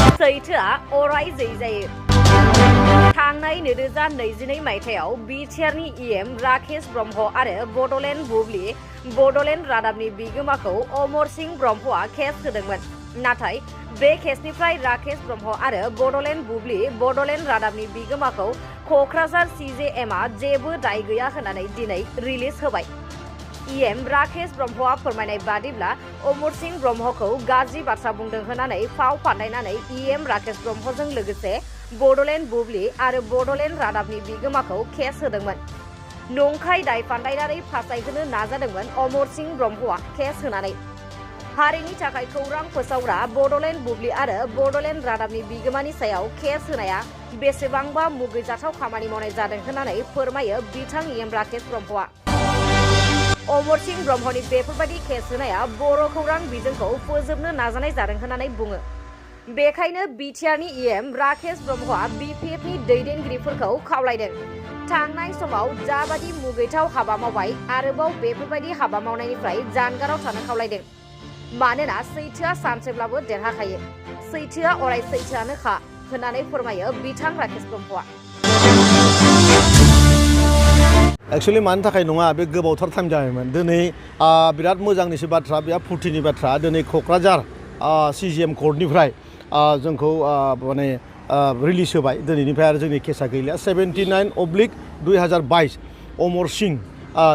सैथोआ अराय जै जायो। थांनाय 2022 मायथाइयाव BTRनि EM राकेश ब्रह्म आरो बडलेण्ड रादाबनि बिगोमाखौ अमर सिंह ब्रह्मआ केस होदोंमोन। नाथाय बे केसनिफ्राय राकेश ब्रह्म आरो बडलेण्ड रादाबनि बिगोमाखौ क'क्राझार CJMआ जेबो दाय गैया होननानै दिनै रिलिज होबाय। EM राकेश ब्रह्मआ फोरमायनाय बादिब्ला अमर सिंह ब्रह्मखौ गाज्रि बाथ्रा बुंदों होननानै फाव फान्दायनानै EM राकेश ब्रह्मजों लोगोसे बडलेण्ड रादाबनि बिगोमाखौ केस होदोंमन। नंखाय दाय फान्दायनानै फासायहोनो नाजादोंमोन अमर सिंह ब्रह्मआ केस होनानै। हारिनि थाखाय खौरां फोसावग्रा बडलेण्ड आरो बडलेण्ड रादाबनि बिगोमानि सायाव केस होनाया बेसेबांबा मुगैजाथाव खामानि मावनाय जादों होननानै फोरमायो बिथां EM राकेश ब्रह्मआ। अमर सिंह ब्रह्मनि बेफोरबायदि केस होनाया बर' खौरां बिजोंखौ फोजोबनो नाजानाय जादों होननानै बुङो। बेखायनो BTRनि EM राकेश ब्रह्मआ BPFनि दैदेनगिरिफोरखौ खावलायदों थांनाय समाव जाबादि मुगैथाव हाबा मावबाय आरोबाव बेफोरबायदि हाबा मावनायनिफ्राय जानगाराव थानो खावलायदों। मानोना सैथोआ सानसेब्लाबो देरहाखायो, सैथोआ अराय सैथोआनोखा होननानै फोरमायो बिथां राकेश ब्रह्मआ। एक्चुअली मानि थाखाय नङा, बे गोबावथार टाइम जाबायमोन। दिनै बिराद मोजांनिसो बाथ्रा, बिराद फुर्तिनि बाथ्रा। दिनै क'क्राझार CJM कर्टनिफ्राय जोंखौ माने रिलिज होबाय। दिनैनिफ्राय आरो जोंनि केसा गैलिया। 79/2022 अमर सिंह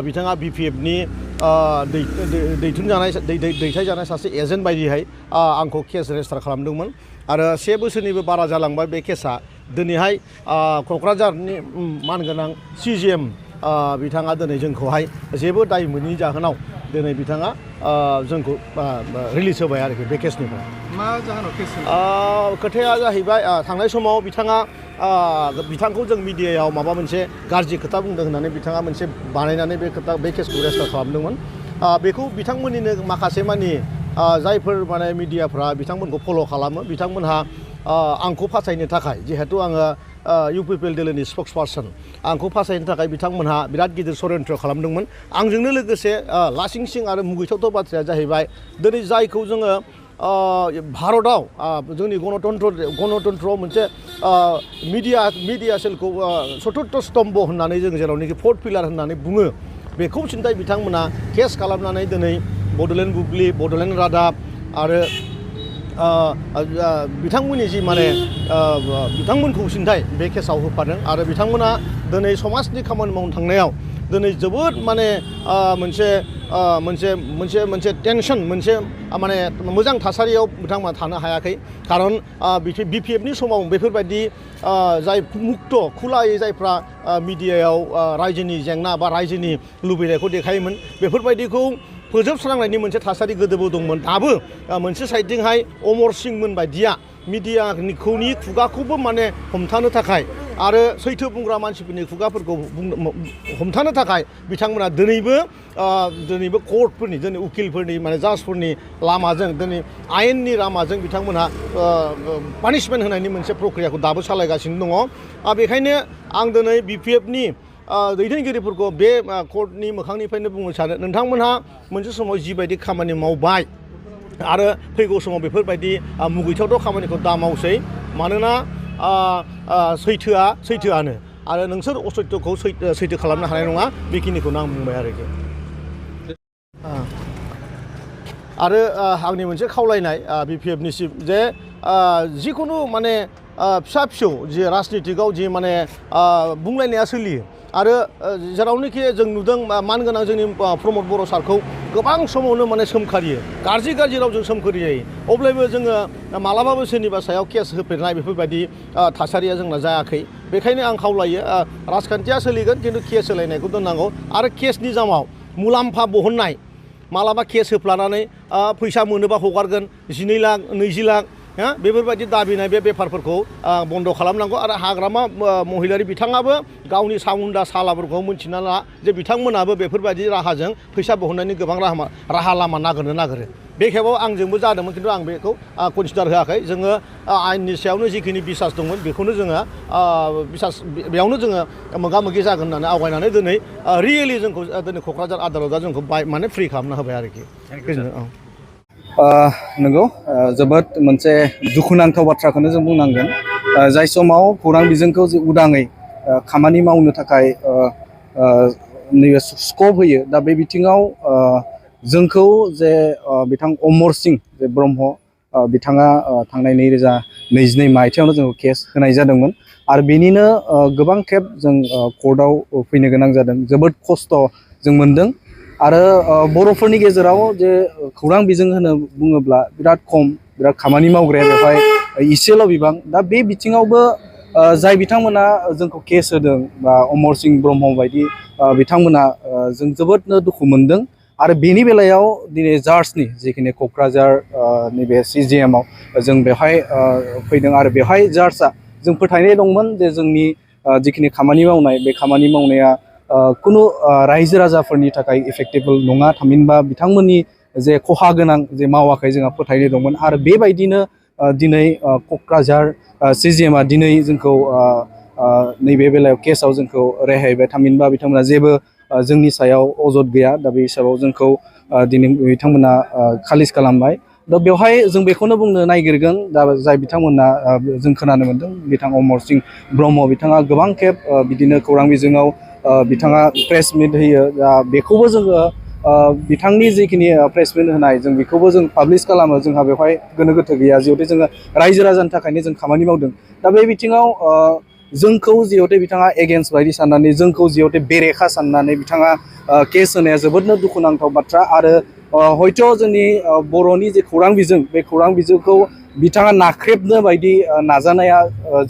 बिथाङा BPFनि दैथायजानाय सासे एजेन्ट बायदिहाय आंखौ केस रेजिस्टार खालामदोंमोन आरो 1 बोसोरनिबो बारा जालांबाय बे केसा। दिनैहाय क'क्राझारनि मानगोनां CJM बिथाङा दिनै जोंखौहाय जेबो दाय मोनैनि जाहोनाव दिनै बिथाङा जोंखौ रिलिज होबाय आरोखि बे केसनिफ्राय। मा जाहोनाव केस खोथाया जाहैबाय थांनाय समाव बिथांखौ जों मिडियायाव माबा मोनसे गाज्रि खोथा बुंदों होननानै बिथाङा मोनसे बानायनानै बे केसखौ रेजिस्टार खालामदोंमोन। बेखौ बिथांमोननिनो माखासे मानि जायफोर माने मिडियाफ्रा बिथांमोनखौ फल' खालामो बिथांमोनहा आंखौ फासायनो थाखाय, जिहेतु आङो UPPL दोलोनि स्पक्स पार्सन, आंखौ फासायनो थाखाय बिथांमोनहा बिराद गिदिर षड्यन्त्र खालामदोंमोन। आंजोंनो लोगोसे लासिं सिं आरो मुगैथावथाव बाथ्राया जाहैबाय दिनै जायखौ जोङो भारतआव जोंनि गणतन्त्रआव मोनसे मिडिया सेलखौ चतुर्थ स्तम्भ होननानै जों जेरावनोखि 4th पिलार होननानै बुङो, बेखौ सिन्थाय बिथांमोना केस खालामनानै दिनै बडलेण्ड रादाब आरो बिथांमोननि जि माने बिथांमोनखौ सिन्थाय बे केसाव होफादों आरो बिथांमोना दिनै समाजनि खामानि मावनो थांनायाव दिनै जोबोद माने मोनसे टेनसन, मोनसे माने मोजां थासारियाव बिथांमोना थानो हायाखै। खारन BPFनि समाव बेफोरबायदि जाय मुक्त खुलायै जायफ्रा मिडियायाव रायजोनि जेंना बा रायजोनि लुबैनायखौ देखायोमोन, बेफोरबायदिखौ फोजोबस्रांनायनि मोनसे थासारि गोदोबो दंमोन। दाबो मोनसे साइडजोंहाय अमर सिंहमोन बायदिया मिडियाखौनि खुगाखौबो माने हमथानो थाखाय आरो सैथो बुंग्रा मानसिफोरनि खुगाफोरखौ हमथानो थाखाय बिथांमोना दिनैबो कर्टफोरनि, दिनै उकिलफोरनि माने जाजफोरनि लामाजों, दिनै आयेननि लामाजों बिथांमोनहा पानिशमेन्ट होनायनि मोनसे प्रक्रियाखौ दाबो सालायगासिनो दङ। बेखायनो आं दिनै BPFनि दैदेनगिरिफोरखौ बे कर्टनि मोखांनिफ्रायनो बुंनो सानो, नोंथांमोनहा मोनसे समाव जिबायदि खामानि मावबाय आरो फैगौ समाव बेफोरबायदि मुगैथावथाव खामानिखौ दा मावसै। मानोना सैथोआनो आरो नोंसोर असत्यखौ सैथो खालामनो हानाय नङा, बेखिनिखौनो आं बुंबाय आरोखि। आरो आंनि मोनसे खावलायनाय BPFनिसिम जे जिखुनु माने फिसा फिसौ जि राजनितिकआव जि माने बुंलायनाया सोलियो आरो जेरावनोखि जों नुदों मानगोनां जोंनि प्रमद बर' सारखौ गोबां समावनो माने सोमखारियो, गाज्रि रावजों सोमखारियो। अब्लाबो जोङो मालाबाबो सोरनिबा सायाव केस होफेरनाय बेफोरबायदि थासारिया जोंना जायाखै। बेखायनो आं खावलायो राजखान्थिया सोलिगोन, खिन्थु केस होलायनायखौ दोननांगौ आरो केसनि जामाव मुलाम्फा बहननाय, मालाबा केस होफ्लानानै फैसा मोनोबा हगारगोन 12 लाख 20 लाख बेफोरबायदि दाबिनाय बे बेफारफोरखौ बन्द' खालामनांगौ। आरो हाग्रामा महिलारि बिथाङाबो गावनि सामुन्दा सालाफोरखौ मिन्थिना ला जे बिथांमोनाबो बेफोरबायदि राहाजों फैसा बहननायनि गोबां राहा लामा नागिरो। बे खेबाव आंजोंबो जादोंमोन, खिन्थु आं बेखौ कनसिडार होआखै। जोङो आयेननि सायावनो जिखिनि बिसास दंमोन बेखौनो जोङो बेयावनो जोङो मोगा मोगि जागोन होननानै आवगायनानै दिनै रियेलि जोंखौ दिनै क'क्राझार आदालतआ जोंखौ माने फ्रि खालामना होबाय आरोखि। नंगौ जोबोद मोनसे दुखुनांथाव बाथ्राखौनो जों बुंनांगोन जाय समाव खौरां बिजोंखौ जे उदाङै खामानि मावनो थाखाय नैबे स्कप होयो दा बे बिथिङाव जोंखौ जे बिथां अमर सिंह जे ब्रह्म बिथाङा थांनाय 2022 मायथाइयावनो जोंखौ केस होनाय जादोंमोन आरो बेनिनो गोबां खेब जों कर्टआव फैनो गोनां जादों जोबोद खस्थ' जों मोनदों आरो बर'फोरनि गेजेराव जे खौरां बिजों होनो बुङोब्ला बिराद खम बिराद खामानि मावग्राया बेवहाय इसेल' बिबां दा बे बिथिङावबो जाय बिथांमोना जोंखौ केस होदों बा अमर सिंह ब्रह्म बायदि बिथांमोना जों जोबोदनो दुखु मोनदों आरो बेनि बेलायाव दिनै जार्जनि जिखिनि क'क्राझार नैबे CJM-आव जों बेवहाय फैदों आरो बेवहाय जार्जआ जों फोथायनाय दंमोन जे जोंनि जिखिनि खामानि मावनाय बे खामानि मावनाया कुनु रायजो राजाफोरनि थाखाय इफेक्टेबल नङा थामहिनबा बिथांमोननि जे खहा गोनां जे मावाखै जोंहा फोथायनाय दंमोन आरो बेबायदिनो दिनै क'क्राझार CJM-आ दिनै जोंखौ नैबे बेलायाव केसआव जोंखौ रेहायबाय थामहिनबा बिथांमोना जेबो जोंनि सायाव अजद गैया दा बे हिसाबाव जोंखौ दिनै बिथांमोना खालिस खालामबाय दा बेवहाय जों बेखौनो बुंनो नागिरगोन दा जाय बिथांमोना जों खोनानो मोनदों बिथां अमर सिंह ब्रह्म बिथाङा गोबां खेब बिदिनो खौरां बिजोङाव बिथाङा प्रेस मिट होयो दा बेखौबो जोङो बिथांनि जिखिनि प्रेस मिट होनाय जों बेखौबो जों पाब्लिश खालामो जोंहा बेवहाय गोनो गोथो गैया जिहेतु जोङो रायजो राजानि थाखायनो जों खामानि मावदों दा बे बिथिङाव जोंखौ जिहेतु बिथाङा एगेन्स्ट बायदि साननानै जोंखौ जिहेतु बेरेखा साननानै बिथाङा केस होनाया जोबोदनो दुखुनांथाव बाथ्रा आरो हयथ' जोंनि बर'नि जे खौरां बिजों बे खौरां बिजोंखौ बिथाङा नाख्रेबनो बायदि नाजानाया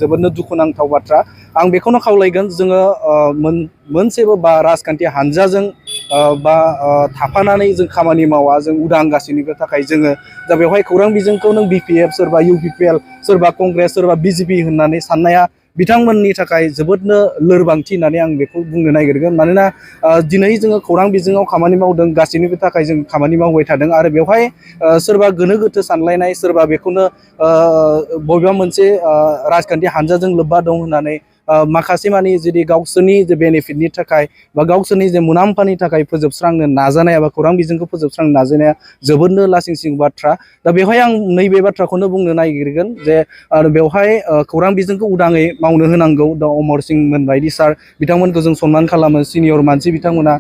जोबोदनो दुखुनांथाव बाथ्रा आं बेखौनो खावलायगोन जोङो मोनसेबो बा राजखान्थि हानजाजों बा थाफानानै जों खामानि मावा जों उदां गासैनिबो थाखाय जोङो दा बेवहाय खौरां बिजोंखौ नों BPF सोरबा UPPL सोरबा कंग्रेस सोरबा BJP होननानै साननाया बिथांमोननि थाखाय जोबोदनो लोरबांथि होननानै आं बेखौ बुंनो नागिरगोन मानोना दिनै जोङो खौरां बिजोङाव खामानि मावदों गासैनिबो थाखाय जों खामानि मावबाय थादों आरो बेवहाय सोरबा गोनो गोथो सानलायनाय सोरबा बेखौनो बबेबा मोनसे राजखान्थि हानजाजों लोब्बा दं होननानै माखासे मानि जुदि गावसोरनि जे बेनिफिटनि थाखाय बा गावसोरनि जे मुलाम्फानि थाखाय फोजोबस्रांनो नाजानाया बा खौरां बिजोंखौ फोजोबस्रांनो नाजानाया जोबोदनो लासिंसिं बाथ्रा दा बेवहाय आं नैबे बाथ्राखौनो बुंनो नागिरगोन जे बेवहाय खौरां बिजोंखौ उदाङै मावनो होनांगौ दा अमर सिंहमोन बायदि सार बिथांमोनखौ जों सनमान खालामो सिनियर मानसि बिथांमोना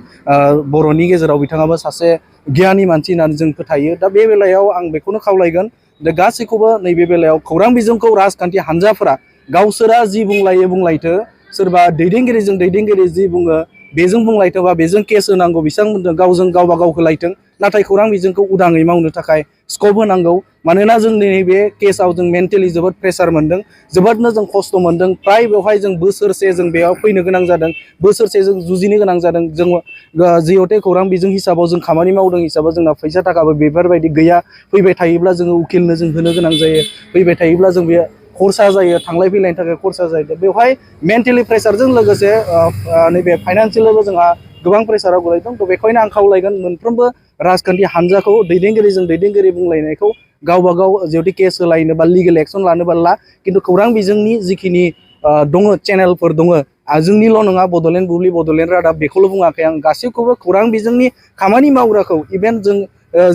बर'नि गेजेराव बिथाङाबो सासे गियानि मानसि होननानै जों फोथायो दा बे बेलायाव आं बेखौनो खावलायगोन दा गासैखौबो नैबे बेलायाव खौरां बिजोंखौ राजखान्थि हानजाफोरा गावसोरा जि बुंलायो बुंलायथो सोरबा दैदेनगिरिजों दैदेनगिरि जि बुङो बेजों बुंलायथोबा बेजों केस होनांगौ बिथांमोनजों गावजों गावबा गाव होलायथों नाथाय खौरां बिजोंखौ उदाङै मावनो थाखाय स्कप होनांगौ मानोना जोंनि नैबे केसआव जों मेन्टेलि जोबोद प्रेसार मोनदों जोबोदनो जों खस्थ' मोनदों फ्राय बेवहाय जों बोसोरसे जों बेयाव फैनो गोनां जादों बोसोरसे जों जुजिनो गोनां जादों जों जिहेतु खौरां बिजों हिसाबाव जों खामानि मावदों हिसाबाव जोंना फैसा थाखाबो बेफोरबायदि गैया फैबाय थायोब्ला जोङो उकिलनो जों होनो गोनां जायो फैबाय थायोब्ला जों बे खरसा जायो थांलाय फैलायनि थाखाय खरसा जायो बेवहाय मेन्टेलि प्रेसारजों लोगोसे नैबे फाइनान्सियेलबो जोंहा गोबां प्रेसाराव गोलैदों थ' बेखायनो आं खावलायगोन मोनफ्रोमबो राजखान्थि हानजाखौ दैदेनगिरिजों दैदेनगिरि बुंलायनायखौ गावबा गाव जिहेतु केस होलायनो बा लिगेल एक्सन लानोबा ला खिन्थु खौरां बिजोंनि जिखिनि दङ चेनेलफोर दङ जोंनिल' नङा बड'लेण्ड बुब्लि बड'लेण्ड रादाब बेखौल' बुङाखै आं गासैखौबो खौरां बिजोंनि खामानि मावग्राखौ इभेन जों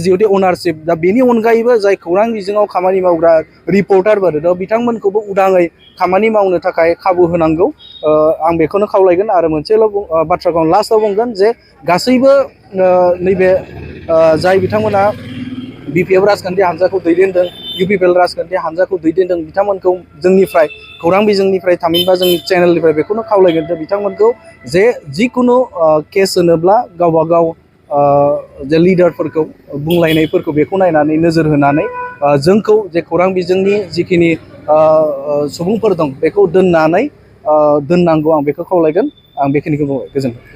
जिहेतु अनारशिप दा बेनि अनगायैबो जाय खौरां बिजोङाव खामानि मावग्रा रिपर्टारफोर दा बिथांमोनखौबो उदाङै खामानि मावनो थाखाय खाबु होनांगौ आं बेखौनो खावलायगोन आरो मोनसेल' बाथ्राखौ आं लास्टआव बुंगोन जे गासैबो नैबे जाय बिथांमोना BPF राजखान्थि हानजाखौ दैदेनदों UPPL राजखान्थि हानजाखौ दैदेनदों बिथांमोनखौ जोंनिफ्राय खौरां बिजोंनिफ्राय थामहिनबा जोंनि चेनेलनिफ्राय बेखौनो खावलायगोन जे बिथांमोनखौ जे जिखुनु केस होनोब्ला गावबा गाव जे लिडारफोरखौ बुंलायनायफोरखौ बेखौ नायनानै नोजोर होनानै जोंखौ जे खौरां बिजोंनि जिखिनि सुबुंफोर दं बेखौ दोननांगौ आं बेखौ खावलायगोन आं बेखिनिखौ बुंबाय गोजोन्थों।